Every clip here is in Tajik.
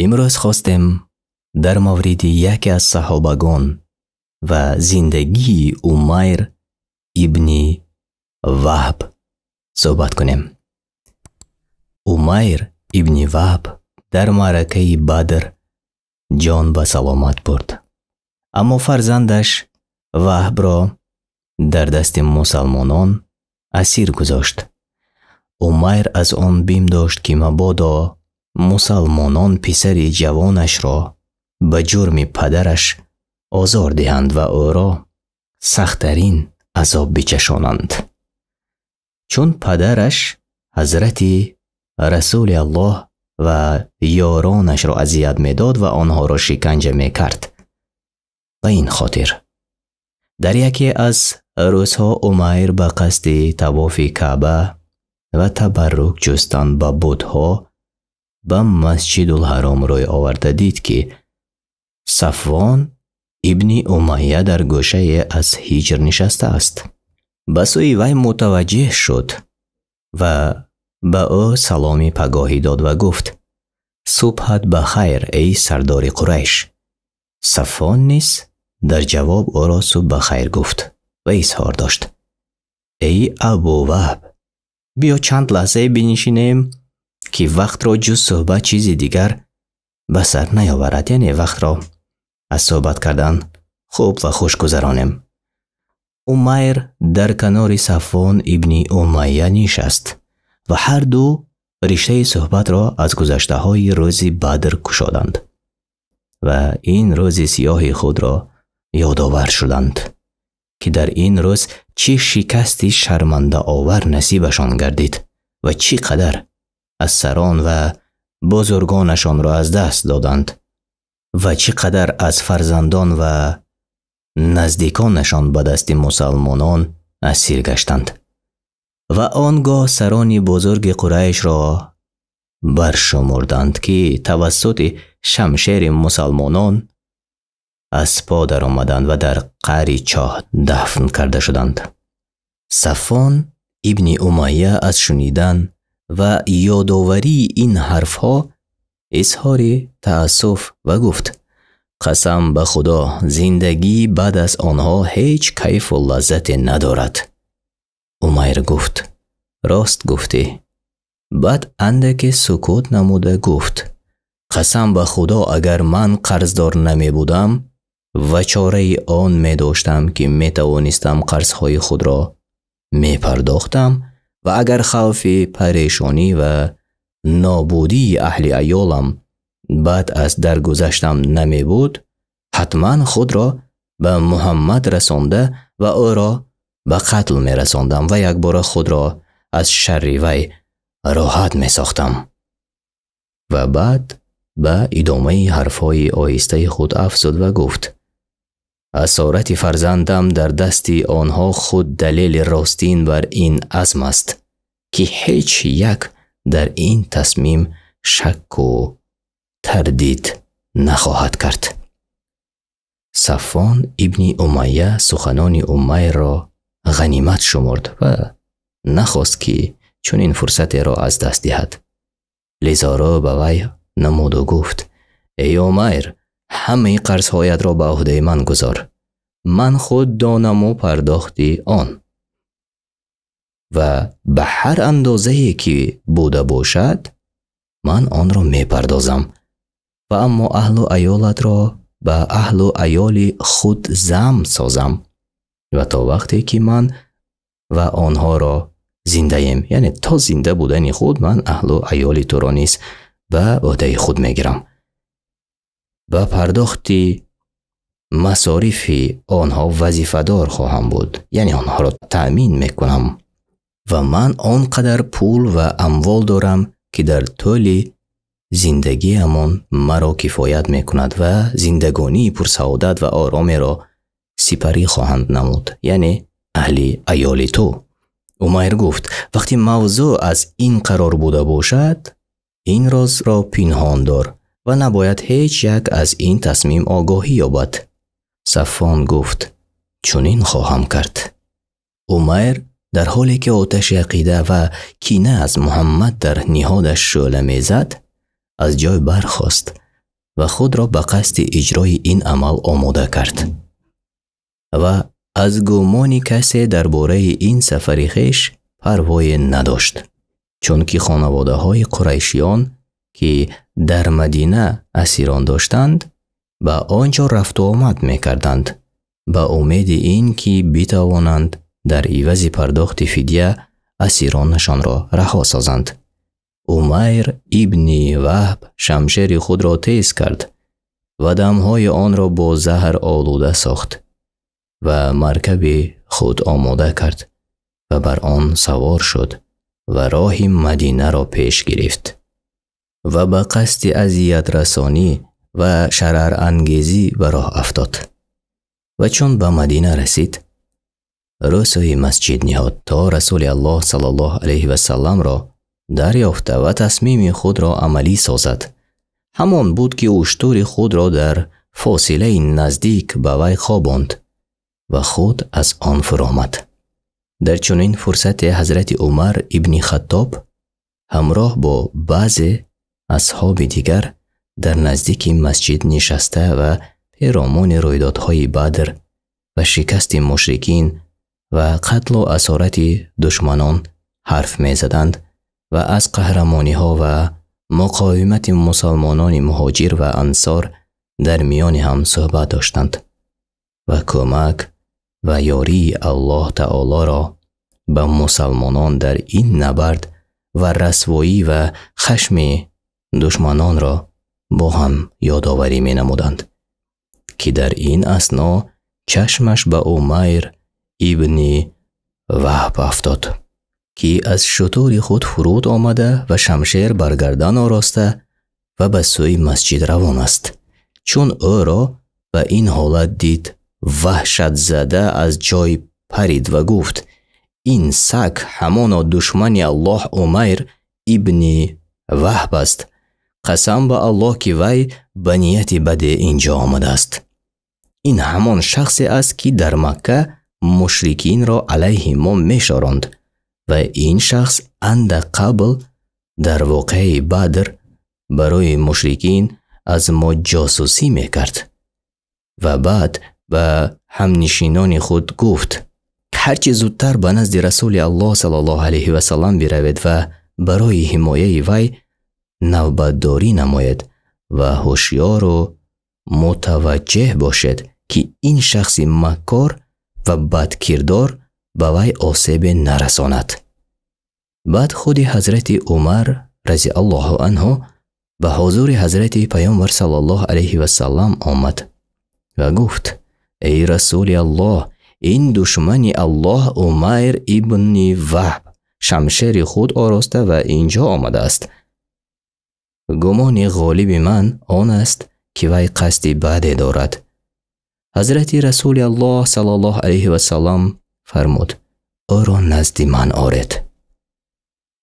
Имрӯз хостем дар мавриди яке аз саҳобагон ва зиндагии Умайр ибни Ваҳб суҳбат кунем. Умайр ибни Ваҳб дар маъракаи Бадр ҷон ба саломат бурд, аммо фарзандаш Ваҳбро дар дасти мусалмонон асир гузошт. Умайр аз он бим дошт, ки мабодо мусалмонон писари ҷавонашро ба ҷурми падараш озор диҳанд ва ӯро сахттарин азоб бичашонанд. Чун падараш ҳазрати Расули Аллоҳ ва ёронашро азият медод ва онҳоро шиканҷа мекард. Ба ин хотир дар яке аз рӯзҳо Умайр ба қасди тавофи Каъба ва табаррук ҷустан ба бутҳо ба Масҷидулҳаром рӯй оварда дид, ки Сафвон ибни Умайя дар гӯшае аз ҳиҷр нишастааст. Ба сӯи вай мутаваҷҷеҳ шуд ва ба ӯ саломи пагоҳӣ дод ва гуфт: субҳат ба хайр, эй сардори Қурайш. Сафвон низ дар ҷавоб ӯро субҳ ба хайр гуфт ва изҳор дошт: эй Абу Ваҳб, биё чанд лаҳзае бинишинем, ки вақтро ҷуз суҳбат чизи дигар ба сар наёварад, яъне вақтро аз суҳбат кардан хуб ва хуш гузаронем. Умайр дар канори Сафвон ибни Умайя нишаст ва ҳар ду риштаи суҳбатро аз гузаштаҳои рӯзи Бадр кушоданд ва ин рӯзи сиёҳи худро ёдовар шуданд, ки дар ин рӯз чӣ шикасти шармандаовар насибашон гардид ва чӣ қадар аз сарон ва бузургонашонро аз даст доданд ва чӣ қадар аз фарзандон ва наздиконашон ба дасти мусалмонон асир гаштанд. Ва он гоҳ сарони бузурги Қурайшро баршумурданд, ки тавассути шамшери мусалмонон аз по даромаданд ва дар қаъри чоҳ дафн карда шуданд. Сафвон ибни Умайя аз шунидан ва ёдоварии ин ҳарфҳо изҳори таассуф ва гуфт: қасам ба Худо, зиндагӣ баъд аз онҳо ҳеҷ кайфу лаззате надорад. Умайр гуфт: рост гуфтӣ. Баъд андаке сукут намуда гуфт: қасам ба Худо, агар ман қарздор намебудам ва чораи он медоштам, ки метавонистам қарзҳои худро мепардохтам ва агар хавфи парешонӣ ва нобудии аҳли аёлам баъд аз даргузаштам намебуд, ҳатман худро ба Муҳаммад расонда ва ӯро ба қатл мерасондам ва якбора худро аз шарри вай роҳат месохтам. Ва баъд ба идомаи ҳарфҳои оҳистаи худ афзуд ва гуфт: асорати фарзандам дар дасти онҳо худ далели ростин бар ин азм аст, ки ҳеҷ як дар ин тасмим шакку тардид нахоҳад кард. Сафвон ибни Умайя суханони Умайрро ғанимат шумурд ва нахост, ки чунин фурсатеро аз даст диҳад. Лизо рӯ ба вай намуду гуфт: эй Умайр, ҳамаи қарзҳоятро ба ӯҳдаи ман гузор. Ман худ донаму пардохти он ва ба ҳар андозае ки буда бошад, ман онро мепардозам. Ва аммо аҳлу аёлатро ба аҳлу аёли худ зам созам ва то вақте ки ман ва онҳоро зиндаем, яъне то зинда будани худ ман аҳлу аёли туро низ ба ӯҳдаи худ мегирам. Ба пардохти масорифи онҳо вазифадор хоҳам буд, яъне онҳоро таъмин мекунам. Ва ман он қадар пул ва амвол дорам, ки дар тӯли зиндагиамон маро кифоят мекунад ва зиндагонии пурсаодат ва оромеро сипарӣ хоҳанд намуд, яъне аҳли аёли ту. Умайр гуфт: вақти мавзӯъ аз ин қарор буда бошад, ин розро пинҳон дор ва набояд ҳеҷ як аз ин тасмим огоҳӣ ёбад. Сафвон гуфт: чунин хоҳам кард. Умайр дар ҳоле ки оташи ақида ва кина аз Муҳаммад дар ниҳодаш шӯъла мезад, аз ҷой бархост ва худро ба қасди иҷрои ин амал омода кард ва аз гумони касе дар бораи ин сафари хеш парвое надошт, чунки хонаводаҳои қурайшиён, ки дар Мадина асирон доштанд, ба он ҷо рафту омад мекарданд ба умеди ин ки битавонанд дар ивази пардохти фидя асиронашонро раҳо созанд. Умайр ибни Ваҳб шамшери худро тез кард ва дамҳои онро бо заҳр олуда сохт ва маркаби худ омода кард ва бар он савор шуд ва роҳи Мадинаро пеш гирифт ва ба қасди азиятрасонӣ ва шарарангезӣ ба роҳ афтод. Ва чун ба Мадина расид, рӯ сӯи масҷид ниҳод то Расули Аллоҳ саллаллоҳу алайҳи васалламро дарёфта ва тасмими худро амалӣ созад. Ҳамон буд ки уштури худро дар фосилаи наздик ба вай хобонд ва худ аз он фуромад. Дар чунин фурсате ҳазрати Умар ибни Хаттоб ҳамроҳ бо баъзе асҳоби дигар дар наздики масҷид нишаста ва перомони рӯйдодҳои Бадр ва шикасти мушрикин ва қатлу асорати душманон ҳарф мезаданд ва аз қаҳрамониҳо ва муқовимати мусалмонони муҳоҷир ва ансор дар миёни ҳам суҳбат доштанд ва кӯмак ва ёрии Аллоҳ Таолоро ба мусалмонон дар ин набард ва расвоӣ ва хашми душманонро бо ҳам ёдоварӣ менамуданд, ки дар ин асно чашмаш ба Умайр ибни Ваҳб афтод, ки аз шутури худ фуруд омада ва шамшер бар гардан ороста ва ба сӯи масҷид равон аст. Чун ӯро ба ин ҳолат дид, ваҳшатзада аз ҷой парид ва гуфт: ин саг ҳамоно душмани Аллоҳ Умайр ибни Ваҳб аст. Қасам ба Аллоҳ, ки вай ба нияти баде инҷо омадааст. Ин ҳамон шахсе аст, ки дар Макка мушрикинро алайҳи мо мешоронд ва ин шахс андак қабл дар воқеаи Бадр барои мушрикин аз мо ҷосусӣ мекард. Ва баъд ба ҳамнишинони худ гуфт: ҳарчи зудтар ба назди Расули Аллоҳ саллаллоҳу алайҳи васаллам биравед ва барои ҳимояи вай навбатдорӣ намоед ва ҳушёру мутаваҷҷеҳ бошед, ки ин шахси маккор ва бадкирдор ба вай осебе нарасонад. Баъд худи ҳазрати Умар разиаллоҳу анҳу ба ҳузури ҳазрати Паёмбар саллаллоҳу алайҳи васаллам омад ва гуфт: эй Расули Аллоҳ, ин душмани Аллоҳ Умайр ибни Ваҳб шамшери худ ороста ва инҷо омадааст. Гумони ғолиби ман он аст, ки вай қасди баде дорад. Ҳазрати Расули Аллоҳ саллаллоҳу алайҳи васаллам фармуд: ӯро назди ман оред.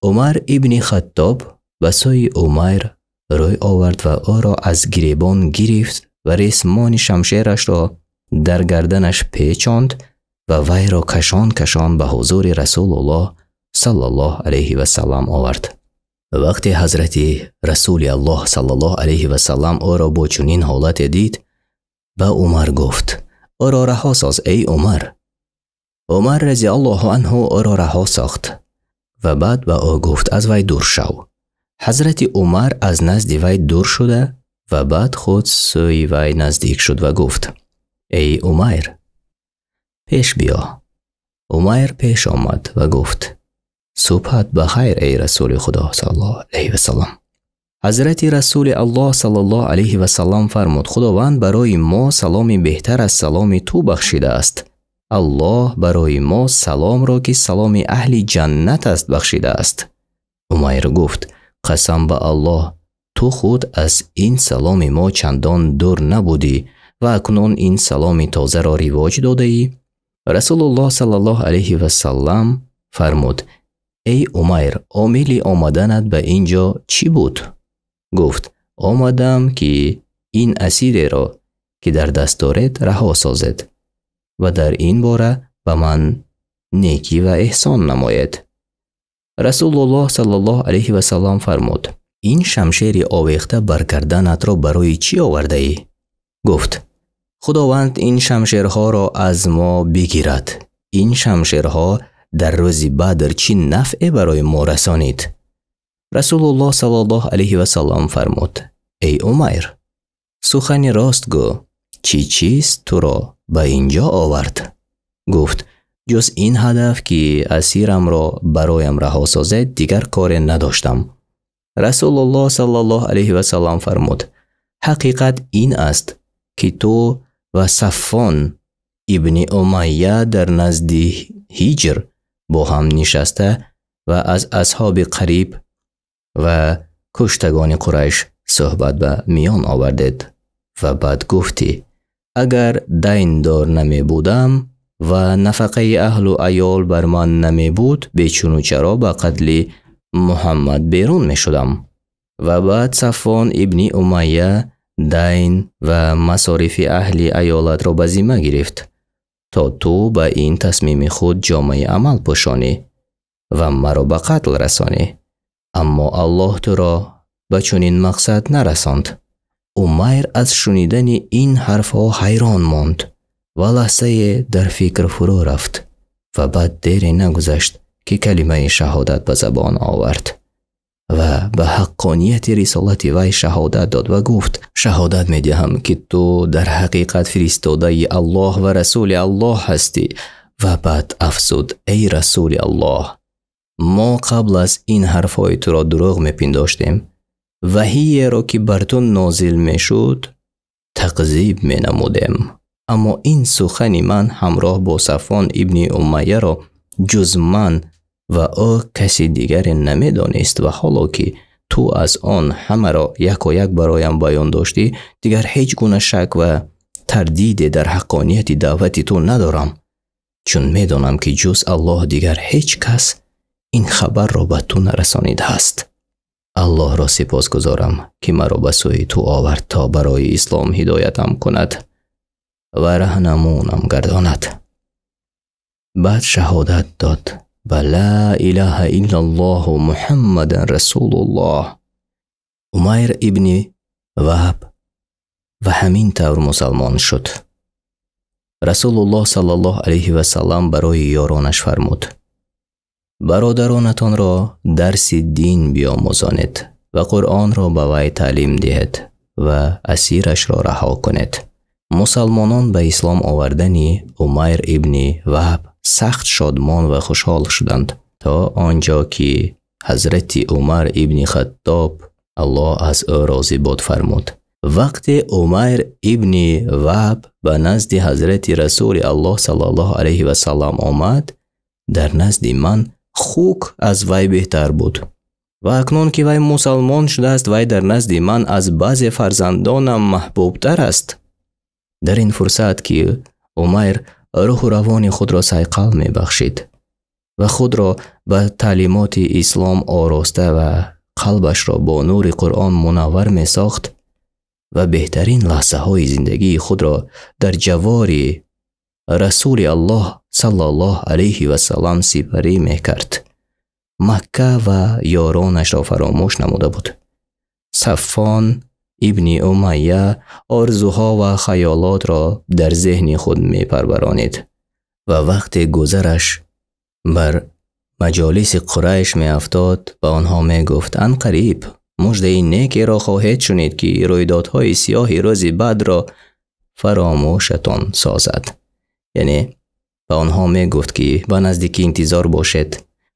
Умар ибни Хаттоб ба сӯи Умайр рӯй овард ва ӯро аз гиребон гирифт ва ресмони шамшерашро дар гарданаш печонд ва вайро кашон кашон ба ҳузури Расулуллоҳ саллаллоҳу алайҳи васаллам овард. Вақте ҳазрати Расули Аллоҳ саллаллоҳу алайҳи васаллам ӯро бо чунин ҳолате дид, ба Умар гуфт: ӯро раҳо соз, эй Умар. Умар разиаллоҳу анҳу ӯро раҳо сохт ва баъд ба ӯ гуфт: аз вай дур шав. Ҳазрати Умар аз назди вай дур шуда ва баъд худ сӯи вай наздик шуд ва гуфт: эй Умайр, пеш биё. Умайр пеш омад ва гуфт: субҳат ба хайр, эй Расули Худо саллаллоҳу алайҳи васаллам. Ҳазрати Расули Аллоҳ саллаллоҳу алайҳи васаллам фармуд: Худованд барои мо саломи беҳтар аз саломи ту бахшидааст. Аллоҳ барои мо саломро, ки саломи аҳли ҷаннат аст, бахшидааст. Умайр гуфт: қасам ба Аллоҳ, ту худ аз ин саломи мо чандон дур набудӣ ва акнун ин саломи тозаро ривоҷ додаӣ. Расулуллоҳ саллаллоҳу алайҳи васаллам фармуд: эй Умайр, омили омаданат ба ин ҷо чӣ буд? Гуфт: омадам, ки ин асиреро, ки дар даст доред, раҳо созед ва дар ин бора ба ман некӣ ва эҳсон намоед. Расулуллоҳ саллаллоҳу алайҳи васаллам фармуд: Ин шамшери овехта бар гарданатро барои чӣ овардаӣ? Гуфт: Худованд ин шамшерҳоро аз мо бигирад. Ин шамшерҳо дар рӯзи Бадр чӣ нафъе барои мо расонид? Расулуллоҳ саллаллоҳу алайҳи васаллам фармуд: Эй Умайр, сухани рост гӯ, чӣ чиз туро ба инҷо овард? Гуфт: Ҷуз ин ҳадаф ки асирамро бароям раҳо созед, дигар коре надоштам. Расулуллоҳ саллаллоҳу алайҳи васаллам фармуд: Ҳақиқат ин аст ки ту ва Сафвон ибни Умайя дар назди Ҳиҷр бо ҳам нишаста ва аз асҳоби қариб ва куштагони Қурайш суҳбат ба миён овардед ва баъд гуфтӣ: Агар дайндор намебудам ва нафақаи аҳлу аёл бар ман намебуд, бечуну чаро ба қатли Муҳаммад берун мешудам. Ва баъд Сафвон ибни Умайя дайн ва масорифи аҳли аёлатро ба зимма гирифт, то ту ба ин тасмими худ ҷомаи амал пӯшонӣ ва маро ба қатл расонӣ. Аммо Аллоҳ туро ба чунин мақсад нарасонд. Умайр аз шунидани ин ҳарфҳо ҳайрон монд ва лаҳзае дар фикр фурӯ рафт ва баъд дере нагузашт ки калимаи шаҳодат ба забон овард ва ба ҳаққонияти рисолати вай шаҳодат дод ва гуфт: Шаҳодат медиҳам ки ту дар ҳақиқат фиристодаи Аллоҳ ва расули Аллоҳ ҳастӣ. Ва баъд афзуд: Эй расули Аллоҳ, мо қабл аз ин ҳарфҳои туро дурӯғ мепиндоштем. Ваҳиеро ки бар ту нозил мешуд тақзиб менамудем. Аммо ин сухани ман ҳамроҳ бо Сафвон ибни Умайяро ҷуз ман ва ӯ каси дигаре намедонист ва ҳоло ки ту аз он ҳамаро якояк бароям баён доштӣ, дигар ҳеҷ гуна шак ва тардиде дар ҳаққонияти даъвати ту надорам, чун медонам ки ҷуз Аллоҳ дигар ҳеҷ кас ин хабарро ба ту нарасонидааст. Аллоҳро сипосгузорам ки маро ба сӯи ту овард то барои ислом ҳидоятам кунад ва раҳнамунам гардонад. Баъд шаҳодат дод ба ла илаҳа иллаллоҳу Муҳаммадан расулуллоҳ. Умайр ибни Ваҳб ва ҳамин тавр мусалмон шуд. Расулуллоҳ саллаллоҳу алайҳи васаллам барои ёронаш фармуд: Бародаронатонро дарси дин биомӯзонед ва Қуръонро ба вай таълим диҳед ва асирашро раҳо кунед. Мусалмонон ба ислом овардани Умайр ибни Ваҳб сахт шодмон ва хушҳол шуданд, то он ҷо ки ҳазрати Умар ибни Хаттоб, Аллоҳ аз ӯ розӣ бод, фармуд: Вақте Умайр ибни Ваҳб ба назди ҳазрати Расули Аллоҳ саллаллоҳу алайҳи васаллам омад, дар назди ман хук аз вай беҳтар буд. Ва акнун ки вай мусалмон шудааст, вай дар назди ман аз баъзе фарзандонам маҳбубтар аст. Дар ин фурсат ки Умайр рӯҳу равони худро сайқал мебахшид ва худро ба таълимоти ислом ороста ва қалбашро бо нури Қуръон мунаввар месохт ва беҳтарин лаҳзаҳои зиндагии худро дар ҷавори Расули Аллоҳ саллаллоҳу алайҳи васаллам сипарӣ мекард, Макка ва ёронашро фаромӯш намуда буд. Саффон ибни Умайя орзуҳо ва хаёлотро дар зеҳни худ мепарваронид ва вақте гузараш бар маҷолиси Қурайш меафтод, ба онҳо мегуфт: Анқариб муждаи некеро хоҳед шунид ки рӯйдодҳои сиёҳи рӯзи Бадрро фаромӯшатон созад. Яъне ба онҳо мегуфт ки ба наздикӣ интизор бошед,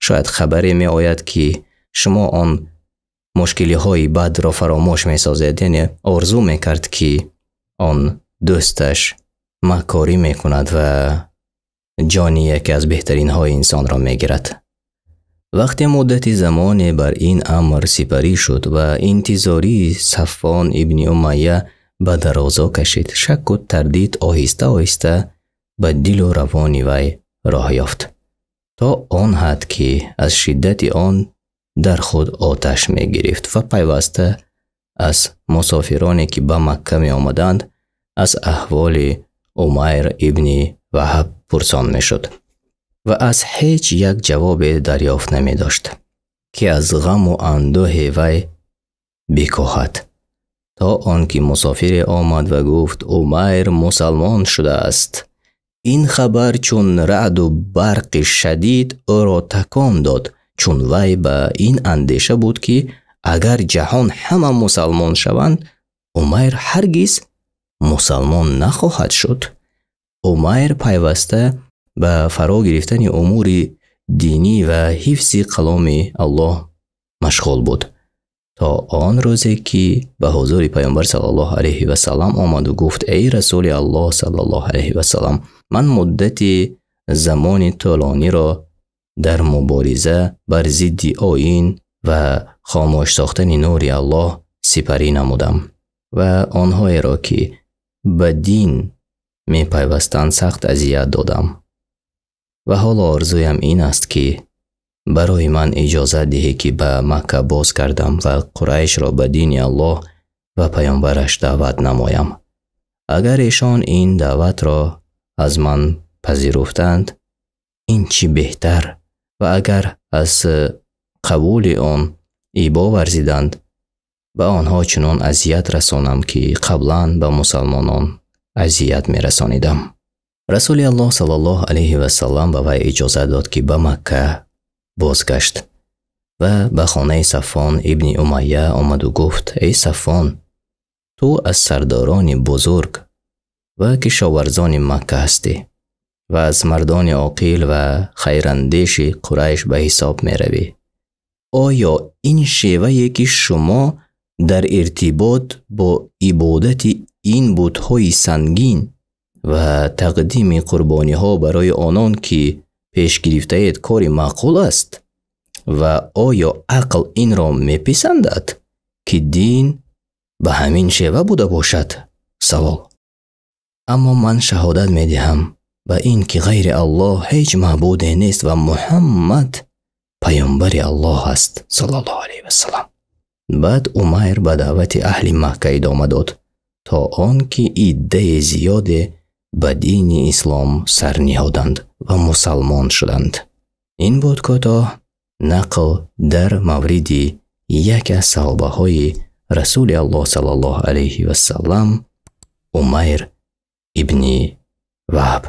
шояд хабаре меояд ки шумо он мушкилиҳои бадро фаромӯш месозед. Яъне орзу мекард ки он дӯсташ маккорӣ мекунад ва ҷони яке аз беҳтаринҳои инсонро мегирад. Вақте муддати замоне бар ин амр сипарӣ шуд ва интизории Сафвон ибни Умайя ба дарозо кашид, шакку тардид оҳиста оҳиста ба дилу равони вай роҳ ёфт, то он ҳад ки аз шиддати он дар худ оташ мегирифт ва пайваста аз мусофироне ки ба Макка меомаданд аз аҳволи Умайр ибни Ваҳб пурсон мешуд ва аз ҳеҷ як ҷавобе дарёфт намедошт, ки аз ғаму андӯҳи вай бикоҳад. То он ки мусофире омад ва гуфт: Умайр мусалмон шудааст. Ин хабар чун раъду барқи шадид ӯро такон дод, чун вай ба ин андеша буд, ки агар ҷаҳон ҳама мусалмон шаванд, Умайр ҳаргиз мусалмон нахоҳад шуд. Умайр пайваста ба фаро гирифтани умури динӣ ва ҳифзи каломи Аллоҳ машғул буд, то он рӯзе ки ба ҳузури Пайғамбар саллаллоҳу алайҳи ва саллам омад ва гуфт: эй Расули Аллоҳ саллаллоҳу алайҳи ва саллам, ман муддати замони тӯлониро дар мубориза бар зидди оин ва хомӯш сохтани нури Аллоҳ сипарӣ намудам ва онҳоеро, ки ба дин мепайвастанд, сахт азият додам. Ва ҳоло орзуям ин аст, ки барои ман иҷозат диҳӣ, ки ба Макка боз гардам ва Қурайшро ба дини Аллоҳ ва паёмбараш даъват намоям. Агар эшон ин даъватро аз ман пазируфтанд, ин чӣ беҳтар, ва агар аз қабули он ибо варзиданд, ба онҳо чунон азият расонам, ки қаблан ба мусалмонон азият мерасонидам. Расули Аллоҳ саллаллоҳу алайҳи ва саллам ба вай иҷозат дод, ки ба Макка бозгашт ва ба хонаи Сафвон ибни Умайя омаду гуфт: эй Сафвон, ту аз сардорони бузург ва кишоварзони Макка ҳастӣ ва аз мардони оқил ва хайрандеши Қурайш ба ҳисоб меравӣ. Оё ин шевае, ки шумо дар иртибот бо ибодати ин бутҳои сангин ва тақдими қурбониҳо барои онон, ки пеш гирифтаед, кори маъқул аст? Ва оё ақл инро меписандад, ки дин ба ҳамин шева буда бошад? Савол. Аммо ман шаҳодат медиҳам ба ин, ки ғайри Аллоҳ ҳеҷ маъбуде нест ва Муҳаммад паёмбари Аллоҳ аст саллаллоҳу алайҳи васаллам. Баъд Умайр ба даъвати аҳли Макка идома дод, то он ки иддаи зиёде ба дини ислом сар ниҳоданд ва мусалмон шуданд. Ин буд кӯтоҳ нақл дар мавриди яке аз саҳобаҳои Расули Аллоҳ саллаллоҳу алайҳи васаллам, Умайр ибни Ваҳб.